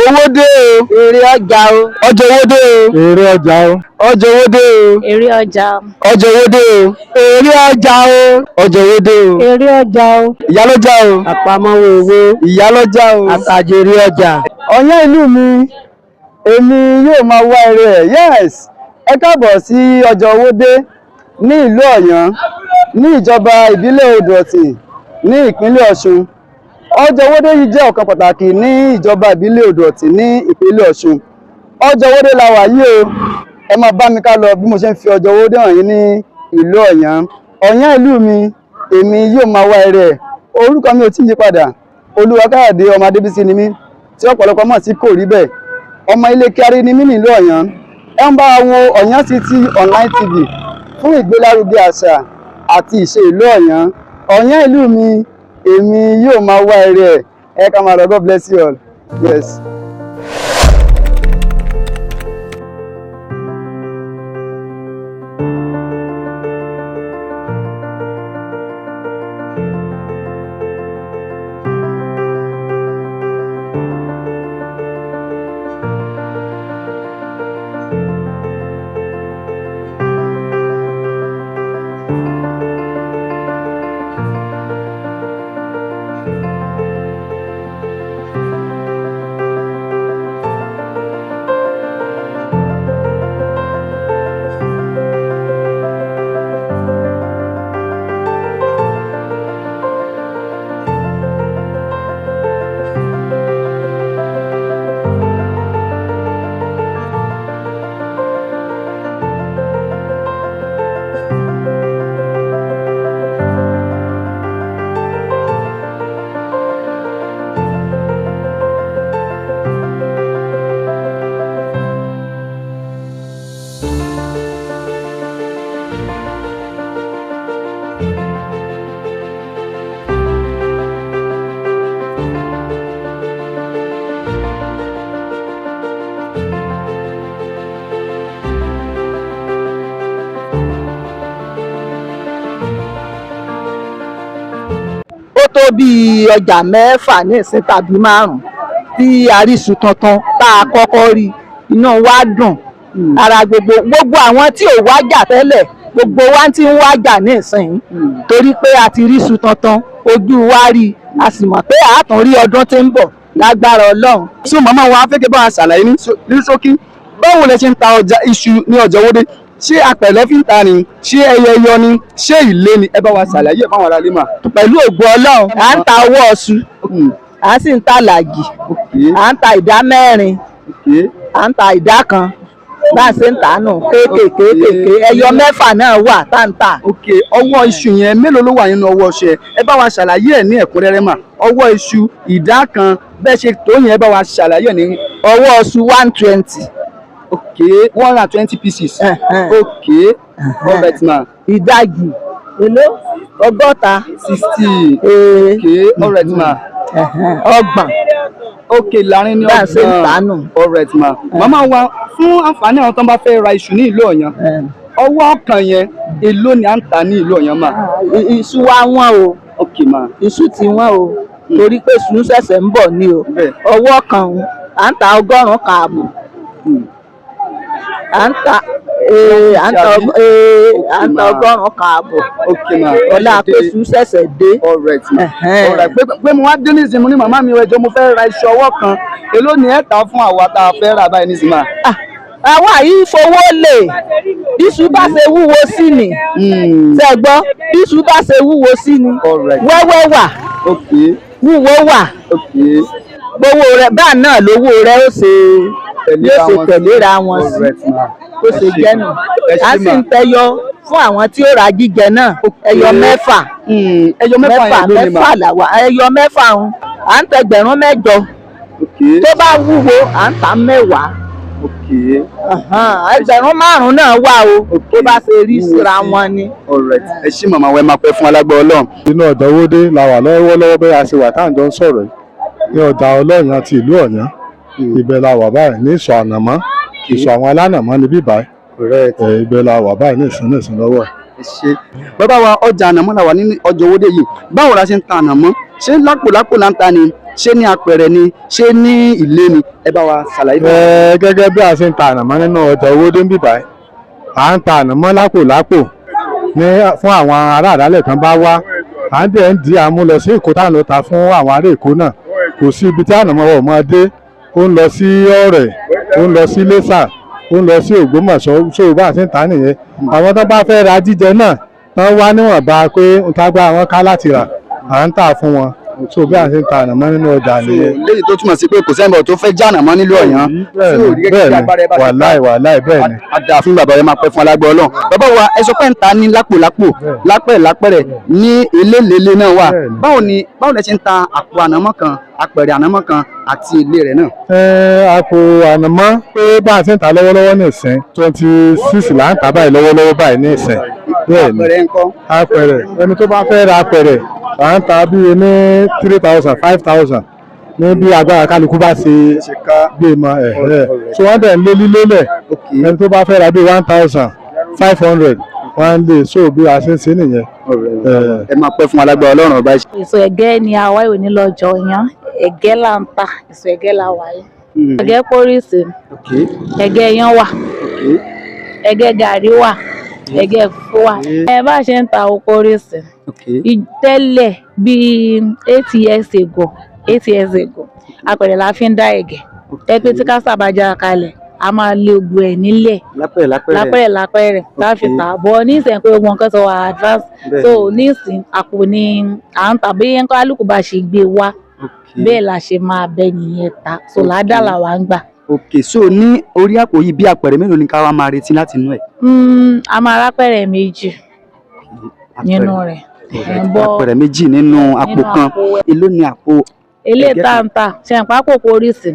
Owó dé o. Èrè ọjà o. Ọjà owó dé o. Èrè ọjà o. Ọjà owó dé o. Èrè ọjà. Ọjà owó dé o. Èrè ọjà o. Ọjà owó dé o. Èrè ọjà o. Ìyálọ́jà o. Àpamọ́wọ́ owó. Ìyálọ́jà o. Àtàjèrè ọjà. Ọ̀yán ìlú mi, èmi yóò máa wá èrè ẹ̀. Yes, ẹ káàbọ̀ sí ọjà Owódé ní ìlú Ọ̀yán, ní ìjọba ìbílẹ̀ Odò Ọ̀tìn ní ìpínlẹ̀ Ọ̀ṣun. Ọjà Owódé yìí jẹ́ ọ̀kan pàtàkì ní ìjọba ìbílẹ̀ Odò Ọ̀tìn ní ìpínlẹ̀ Ọ̀ṣun. Ọjà Owódé la wà yìí o. Ẹ máa bá mi ká lọ bí mo ṣe ń fi ọjà Owódé hàn yín ní ìlú Ọ̀yán. Ọ̀yán ìlú mi, èmi yóò máa wá èrè ẹ̀. Orúkọ mi ò tí ì yí padà. Olúwakáyọ̀dé ọmọ Adébísí ni mí, tí ọ̀pọ̀lọpọ̀ mọ̀ sí kò rí bẹ́ẹ̀. Ọmọ ilé kíárí ni mí nílùú Ọ̀yán. Ẹ ń bá wa wo Ọ̀yán City Online TV fún ìgbélárugẹ àṣà àti ìṣe ìlú Ọ̀yán. Ọ̀yán ìlú mi, èmi yóò máa wá èrè ẹ̀. Ẹ ká máa lọ. God bless you all. Yes. Ó tó bíi ọjà 6 ní ìsín tàbí 5 tí a rí iṣu tuntun tá a kọ́kọ́ rí, inú wa dùn. Ara gbogbo àwọn tí ò wájà tẹ́lẹ̀, gbogbo wa ti ń wájà ní ìsìn torí pé a ti rí iṣu tuntun, ojú wa rí, a sì mọ̀ pé a tún rí ọdún tí ń bọ̀ lágbára Ọlọ́run. So màmá wa fẹ́ kí bá wa ṣàlàyé ní ṣókí, báwo lẹ ṣe ń ta ọjà iṣu ní ọjà Owódé? Ṣé apẹ̀lẹ́ fi ń ta ni? Ṣé ẹyẹ ẹyọ ni? Ṣé ìlé ni? Ẹ bá wa ṣàlàyé ẹ̀ fáwọn aráalé mà. Pẹ̀lú ògo Ọlọ́run, à ń ta ọwọ́ ọṣù, à ń sì ń ta làjì, à ń ta ìdá 4, à ń ta ìdá 1, bá a ṣe ń tà á nù kéékèèké kéékèèké. Ẹyọ 6 náà wà tá ń tà. Ok, ọwọ́ iṣu yẹn mélòó ló wà nínú ọwọ́ iṣu yẹn? Ẹ bá wa ṣàlàyé ẹ̀ ní ẹ̀kúnrẹ́rẹ́ mà. Ọwọ́ iṣu ìdá 1 bẹ́ẹ̀ ṣe tó yẹn, ẹ bá wa ṣàlàyé ẹ̀ ní. Ọwọ́ ọṣù 120. Ok, 120 pieces. Ok, all right ma. Ìdajì èló? 60. 60. Ok, all right ma. 30. Ok, láàrin ní Bá a ṣe ń tà á nù. All right ma. Màmá wa, fún àǹfààní àwọn tó ń bá fẹ́ ra iṣu ní ìlú Ọ̀yán, ọwọ́ kan yẹn èló ni à ń tà ní ìlú Ọ̀yán mà? Iṣu wa wọ́n o. Ok ma. Iṣu ti wọ́n o, torí pé iṣu ń ṣẹ̀ṣẹ̀ ń bọ̀ ni o. Ọwọ́ kan à ń ta 1.5 ọgọ́rùn-ún. À ń ta 1.5 ọgọ́rùn-ún. Ok ma. Ọlá pé iṣu ṣẹ̀ṣẹ̀ dé. All right ma. All right. Pé mo wá dé nísìnyí, mo ní màmá mi, ẹjọ́ mo fẹ́ ra iṣu ọwọ́ kan, èló ni ẹ tà fún àwa tá a fẹ́ rà báyìí nísìnyí mà? Àwa yìí fowó lè, iṣu bá ṣe wúwo sí ni. Ṣe gbọ́, iṣu bá ṣe wúwo sí ni. Wẹ́wẹ́ wà, wúwo wà, gbowó rẹ báà náà lówó rẹ ó ṣe yóò ṣe tẹ̀léra wọn sí, ó ṣe jẹ́ nù. A sì ń tẹyọ fún àwọn tí ó ra jíjẹ náà, ẹyọ 6. Ẹyọ 6 yẹn ló ní mà? 6 làwà. Ẹyọ 6 ń à ń tẹgbẹ̀rún 8. Tó bá wúwo, à ń ta 10. Ẹgbẹ̀rún 5 náà wà o, tó bá ṣe rí síra wọn ni. Ẹ ṣé màmá wa, ẹ máa pẹ́ fún alágbó Ọlọ́run. Inú ọjà Owódé la wà lọ́wọ́lọ́wọ́ bẹ́ẹ̀ a ṣe wà tá à ń jọ ń sọ̀rọ̀ yìí ní ọjà Ọlọ́yàn ti ìlú Ọ̀yán. Ibẹ̀ la wà báyìí ní ìsọ̀ ànàmọ́, ìsọ̀ àwọn alánàmọ́ níbí báyìí. Ibẹ̀ la wà báyìí ní ìsìn lọ́wọ́ ẹ̀. Ṣe bàbá wa, ọjà ànàmọ́ la wà nínú ọjà Owódé yìí. Báwo la ṣe ń ta ànàmọ́? Ṣé lápò lápò là ń ta ni? Ṣé ní apẹ̀rẹ̀ ni, ṣé ní ilé ni? Ẹ bá wa ṣàlàyé fún wa. Ẹ gẹ́gẹ́ bí a ṣe ń ta ànàmọ́ nínú ọjà Owódé ń bìbà, à ń ta ànàmọ́ lápò lápò ní fún àwọn ará àdálẹ̀ tán bá wá. À ń dẹ̀ ń di àmú lọ sí Èkó tá à ń lọ ta fún àwọn ará Èkó náà. Kò sí ibi tí ànàmọ́ wọ̀ mọ́ dé. Ó ń lọ sí Ọ̀rẹ́, ó ń lọ sí Iléṣà, ó ń lọ sí Ògbómọ̀ṣọ́. So bá a ṣe ń ta nìyẹn. Àwọn tó bá fẹ́ ra jíjẹ náà tán wá níwọ̀nba pé ń tágbá wọn ká láti rà, à ń tà fún wọn. So bí a ṣe ń ta ànàmọ́ nínú ọjà nìyẹn. Léyìí tó túmọ̀ sí pé kò sẹ́ńbọ̀ tó fẹ́ jànà mọ́ nílùú Ọ̀yàn. Bẹ́ẹ̀ni, bẹ́ẹ̀ni, wàláì, wàláì, bẹ́ẹ̀ni. Àdá fún bàbá rẹ máa pẹ́ fún alágbó Ọlọ́run. Bàbá wa, ẹ sọ pé ń ta ní lápòlápò, lápẹ̀ lápẹ̀rẹ̀, ní eléléle náà wà. Báwo lẹ ṣe ń ta àpò ànàmọ́ kan, apẹ̀rẹ̀ ànàmọ́ kan àti èlé rẹ̀ náà? Ẹ àpò ànàmọ́ pé bá a ṣe ń ta lọ́wọ́lọ́wọ́ nísìn, 26 là ń tà báyìí lọ́wọ́lọ́wọ́ báyìí nísìn. Bẹ́ẹ̀ni. Apẹ̀rẹ̀ ńkọ́? Apẹ̀rẹ̀, ẹni tó bá fẹ́ ra apẹ̀rẹ̀, à ń ta bíi ní 3,000, 5,000, ní bí agbára kálukú bá ṣe gbé mọ ẹ̀ ẹ̀. So wọ́n dẹ̀ ń lé lílélẹ̀. Ẹni tó bá fẹ́ ra bíi 1,500, wọ́n ń lé. So bí a ṣe ń ṣe nìyẹn. Ẹ máa pẹ́ fún alágbó Ọlọ́run ọba. Èso ẹ̀gẹ́ ni àwa ò ní lọ́jọ́ yan. Ẹ̀gẹ́ là ń ta, èso ẹ̀gẹ́ là wà yìí. Ẹ̀gẹ́ póríṣì, ẹ̀gẹ́ yan wà, ẹ̀gẹ́ gàrí wà, ẹ̀gẹ́ fùfú wà. Ẹ bá ṣe ń ta oko póríṣì tẹ́lẹ̀ bíi 8 years ago, 8 years ago, apẹ̀rẹ̀ la fi ń dá ẹ̀gẹ́. Ẹ pé tí kásá bá jára kalẹ̀, a máa lé ogbó ẹ̀ nílẹ̀. Lápẹ̀rẹ̀ lápẹ̀rẹ̀. Lápẹ̀rẹ̀ lápẹ̀rẹ̀ láfi tà bọ̀. Nísìnyí pé gbogbo nǹkan ti wà advance, so nísìnyí àpò ni à ń tà. Bí kálukú bá ṣe gbé wá, bẹ́ẹ̀ la ṣe máa bẹ nìyẹn ta. So ládàá làwa ń gbà. Ok, so ní orí àpò yìí, bí àpẹẹrẹ mélòó ni ká wá máa retí láti inú ẹ̀? A máa rápẹ̀rẹ̀ 2 nínú rẹ̀. Àpẹẹrẹ 2 nínú àpò Nínú kan. àpò ẹ̀. Èló ni àpò Eléyìí ẹ̀gẹ́ tá kan? ń tà ṣe àpò àpò oríṣi,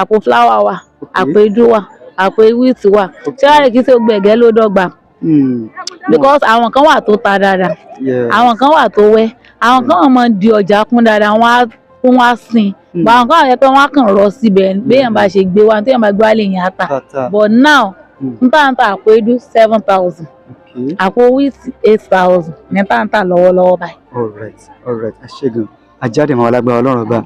àpò fúláwà wà, àpò èédú wà, àpò wheat wà. Ṣé wàá rí kí ṣe gbogbo ẹ̀gẹ́ ló dọ́gba, because àwọn kan wà tó ta dáadáa, àwọn kan wà tó wẹ́, àwọn kan wà máa ń di ọjà kún dáadáa, wọ́n á kún wá sìn, but àwọn kan wà yẹ pé wọ́n á kàn rọ síbẹ̀. Béèyàn bá ṣe gbé wá, téèyàn bá gbé wá lè yàn á tà. But now, n tá ń ta àpò èédú 7,000, àpò wheat 8,000 ní tá ń tà lọ́wọ́lọ́wọ́ báyìí. Alright, ẹ ṣé gan. Ajáde máa wà lágbára Ọlọ́run ọba.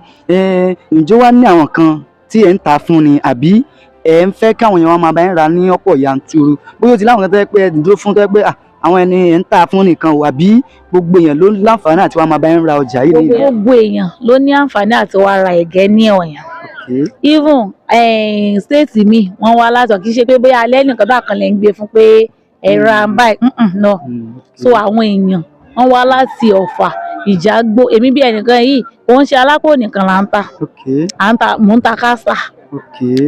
Ǹjẹ́ wàá ní àwọn kan tí ẹ̀ ń ta fún ni, àbí ẹ̀ ń fẹ́ káwọn èèyàn máa bá ń ra ní ọ̀pọ̀ yanturu? Bóyá ó ti láwọn kan tó yẹ pé ẹ dúró fún, tó yẹ pé àwọn ẹni ẹ̀ ń ta fún nìkan o, àbí gbogbo èèyàn ló láǹfààní àti wàá máa bá ń ra ọjà yìí ní ìlú? Gbogbo èèyàn ló ní àǹfààní àti wá ra ẹ̀gẹ́ ní Ọ̀yàn. Even state mi wọ́n wá látọ̀. Kì í ṣe pé bóyá alẹ́ nìkan bá kan lè ń gbé fún pé ẹ̀rọ àǹbáyé, no. So àwọn èèyàn wọ́n wá láti Ọ̀fà, Ìjàgbó. Èmi bí ẹnìkan yìí, kò ń ṣe alápò nìkan là ń ta. À ń ta, mò ń ta kásà,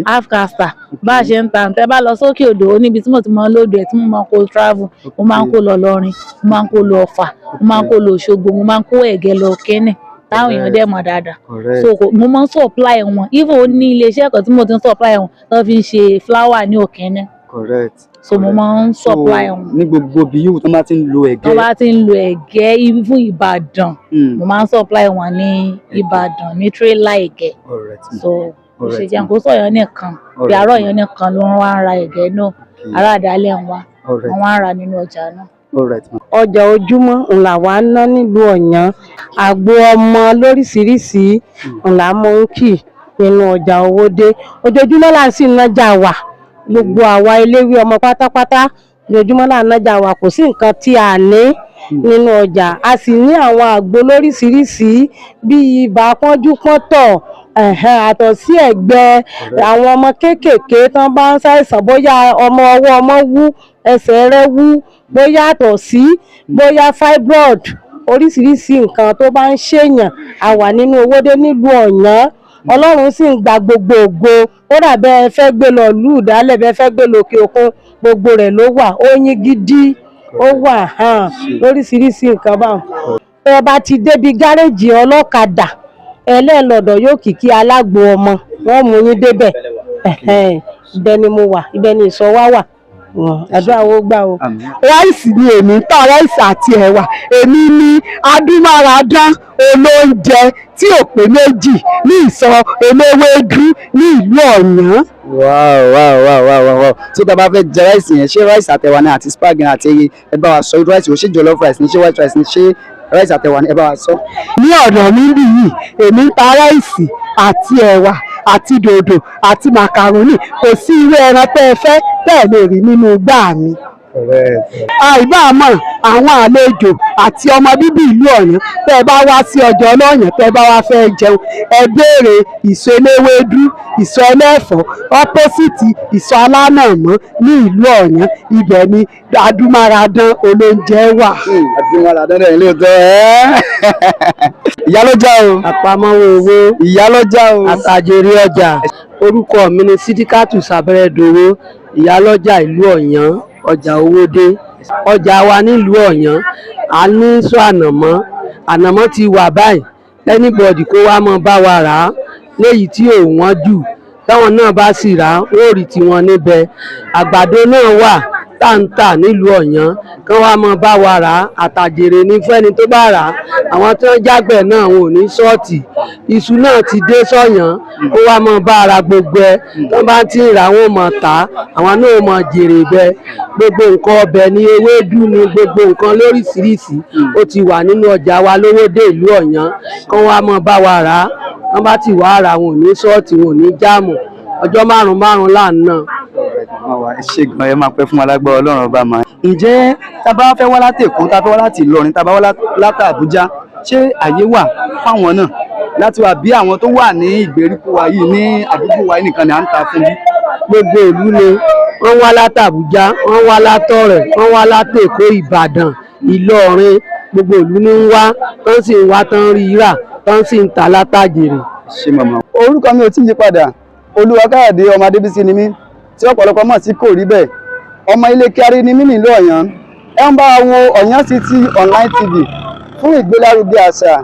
half kásà. Bá a ṣe ń ta, tẹ́ bá lọ sókè odò, ó níbi tí mo ti máa ń lòdù ẹ̀ tí mo máa ń kó travel. Mo máa ń kó lọ Ìlọrin, mo máa ń kó lọ Ọ̀fà, mo máa ń kó lọ Òṣogbo, mo máa ń kó ẹ̀gẹ́ lọ Kẹ́nì táwọn èèyàn dẹ̀ mọ̀ dáadáa. So mo máa ń supply wọn. Even ó ní iléeṣẹ́ kan tí mo ti ń supply wọn tó fi ń ṣe flour ní Òkẹ́nẹ́. So mo máa ń supply wọn. Ní gbogbo ibi yòówù tó bá ti ń lo ẹ̀gẹ́. Tó bá ti ń lo ẹ̀gẹ́, even Ìbàdàn, mo máa ń supply wọn ní Ìbàdàn ní tírélà ẹ̀gẹ́. So kò ṣe jẹun kó sọ̀yọ́ nìkan bí àárọ̀ yẹn nìkan ló ń wá ń ra ẹ̀gẹ́ náà. Ará àdálẹ̀ ń wá, wọ́n wá ń ra nínú ọjà náà. Ọjà ojúmọ́ ńlá wa ń ná nílùú Ọ̀yàn. Àgbo ọmọ lóríṣiríṣi ńlá mọ́ ń kì nínú ọjà Owódé. Ojoojúmọ́ là ń sì nájà wà. Gbogbo àwa eléwé ọmọ pátápátá, ojoojúmọ́ là ń nájà wà. Kò sí nǹkan tí a ní nínú ọjà. A sì ní àwọn àgbo lóríṣiríṣi bíi ibà pọ́njúpọ́ntọ̀, àtọ̀sí ẹ̀gbẹ, àwọn ọmọ kéékèèké tán bá ń ṣàìsàn, bóyá ọmọ ọwọ́ ọmọ wú, ẹsẹ̀ rẹ̀ wú, bóyá àtọ̀sí, bóyá fibroid, oríṣiríṣi nǹkan tó bá ń ṣèyàn, a wà nínú Owódé nílùú Ọ̀yàn. Ọlọ́run sì ń gba gbogbo ògo. Kódà bẹ́ẹ̀ fẹ́ gbé lọ ìlú ìdálẹ̀, bẹ́ẹ̀ fẹ́ gbé lọ òkè òkun, gbogbo rẹ̀ ló wà. Oyin gidi ó wà hàn lóríṣiríṣi nǹkan báwọn. Ẹ bá ti débi gáréèjì ọlọ́kadà, ẹlẹ́ẹ̀lọ́dọ̀ yóò kìkì alágbo ọmọ, wọ́n mú yín débẹ̀. Ibẹ̀ ni mo wà, ibẹ̀ ni ìsọ̀ wa wà. Àdúrà wo gbà o. Ráìsì ni èmi ń ta, ráìsì àti ẹ̀wà. Èmi ni adúmáradán olóúnjẹ tí ò pé méjì ní ìsọ̀ eléwédú ní ìlú Ọ̀yàn. Wow. So tá a bá fẹ́ jẹ ráìsì yẹn, ṣé ráìsì àtẹ̀wà ni àti spaghetti àti ẹ bá wa sọ irú ráìsì o? Ṣé jollof rice ni, ṣé white rice ni, ṣé Ráìsì àtẹ̀wà ni ẹ bá wa sọ. Ní ọ̀dọ̀ mi níbí yìí, èmi ń ta ráìsì àti ẹ̀wà àti dòdò àti màkàrónì. Kò sí irú ẹran tẹ́ ẹ fẹ́ tẹ́ ẹ lè rí nínú igbá mi. Àìbámọ̀ àwọn àlejò àti ọmọ bíbí ìlú Ọ̀yàn, tẹ́ ẹ bá wá sí ọjà Ọlọ́yàn, tẹ́ ẹ bá wá fẹ́ jẹun, ẹ béèrè ìsọ̀ eléwédú, ìsọ̀ ẹlẹ́fọ̀ọ́, opposite ìsọ̀ alánàmọ́ ní ìlú Ọ̀yàn. Ibẹ̀ ni Adúmáradán olóúnjẹ wà. Adúmáradán dẹ̀ ilé ìtọ́ ẹ́. Ìyálọ́jà o. Àpamọ́wọ́ owó. Ìyálọ́jà o. Àtàjèrè ọjà. Orúkọ mi ni Sídíkàtù Sàbẹ̀rẹ̀dòwò, ìyálọ́jà ìlú Ọ̀yàn, ọjà Owódé. Ọjà wa nílùú Ọ̀yàn, a ní sọ ànàmọ́. Ànàmọ́ ti wà báyìí, anybody kó wá mọ́ bá wa rà á léyìí tí ò wọ́n jù. Táwọn náà bá sì rà á, wọ́n ò rí tiwọn níbẹ̀. Àgbàdo náà wà tá ń tà nílùú Ọ̀yàn, kán wá mọ́ bá wa rà á. Àtàjèrè ní fẹ́ni tó bá rà á. Àwọn tí wọ́n jágbẹ̀ náà, wọn ò ní ṣọ́ọ̀tì. Iṣu náà ti dé sọ̀yàn, kó wá mọ́ bá ara gbogbo ẹ tó bá ti ń rà, wọ́n mọ̀ tà á, àwọn náà mọ̀ jèrè bẹ. Gbogbo nǹkan ọbẹ̀ ní, ewédú ní, gbogbo nǹkan lóríṣiríṣi ó ti wà nínú ọjà wa lówódé ìlú Ọ̀yàn. Kán wá mọ́ bá wa rà á. Wọ́n bá ti wá rà, wọn ò ní ṣọ́ọ̀tì, wọn ò ní jáàmù. Ọjọ́ márùn-ún márùn-ún là ń ná. Ẹ ṣe gan, ẹ máa pẹ́ fún wa lágbára Ọlọ́run Ọba máa. Ǹjẹ́ tá a bá fẹ́ wá láti Èkó, tá a fẹ́ wá láti Ìlọrin, tá a bá wá láti Àbújá, ṣé àyè wà fáwọn náà láti wà, bí àwọn tó wà ní ìgbèríko wa yìí, ní àdúgbò wa yìí nìkan ni à ń ta fún bí? Gbogbo ìlú ni wọ́n wá látàbújá, wọ́n wá látọ̀rẹ̀, wọ́n wá látèkó, Ìbàdàn, Ìlọrin. Gbogbo ìlú ní ń wá, tán sì ń wá, tán rí rà, tán sì ń ta látàjèrè. Ṣé màmá. Orúkọ mi ò tí ì yí padà. Olúwakáyọ̀dé ọmọ Adébísí ni mí, tí ọ̀pọ̀lọpọ̀ mọ̀ sí kò rí bẹ́ẹ̀. Ọmọ ilé kíárí ni mí nílùú Ọ̀yàn. Ẹ ń bá wa wo Ọ̀yàn City Online TV fún ìgbélárugẹ àṣà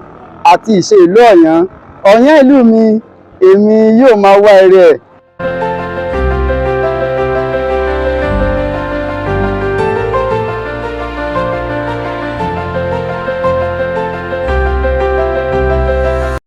àti ìṣe ìlú Ọ̀yàn. Ọ̀yàn ìlú mi, èmi yóò máa wá eré ẹ̀.